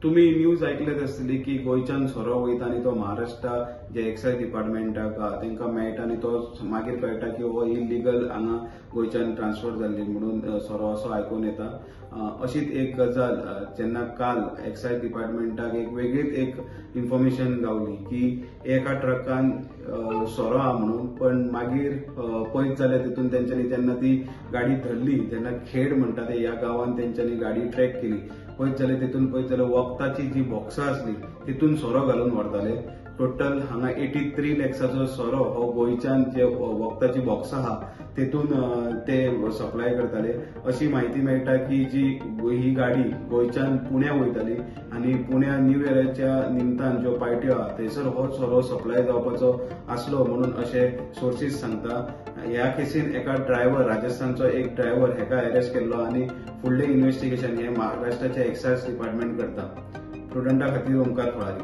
तुम्ही न्यूज ऐकलेत आसतली की गोंयच्यान सोरो वयता आनी तो महाराष्ट्रा जे एक्सायज डिपार्टमेंटाक तांकां मेळटा आनी तो मागीर कळटा की हो इलिगल हांगा गोंयच्यान ट्रान्सफर जाल्ली म्हणून सोरो असो आयकून येता. अशीच एक गजाल जेन्ना काल एक्सायज डिपार्टमेंटाक एक वेगळीच एक इन्फॉर्मेशन गावली की एका ट्रकान सोरो आहा म्हणून, पण मागीर पळयत जाल्यार तितून तेंच्यांनी जेन्ना ती गाडी धरली तेन्ना खेड म्हणटा ते ह्या गांवान तेंच्यांनी गाडी ट्रॅक केली. पळयत जाल्यार तितून पळयत जाल्यार वखदाची जी बॉक्सां आसली तितून सोरो घालून व्हरताले. टोटल हांगा 83 लॅक्साचो सोरो हो गोंयच्यान जे वखदाची बॉक्सां आहा तितून ते सप्लाय करताले. अशी म्हायती मेळटा की जी ही गाडी गोंयच्यान पुण्या वयताली आनी पुण्या न्यू इयराच्या निमतान ज्यो पार्ट्यो आहा थंयसर हो सोरो सप्लाय जावपाचो आसलो म्हणून अशे सोर्सीस सांगता. ह्या केसीन एका ड्रायव्हर, राजस्थानचो एक ड्रायव्हर हेका अरेस्ट केल्लो आनी फुडलें इन्व्हेस्टिगेशन हे महाराष्ट्राचे एक्सायज डिपार्टमेंट करता. प्रुडंटा खातीर ओंकार फळारी.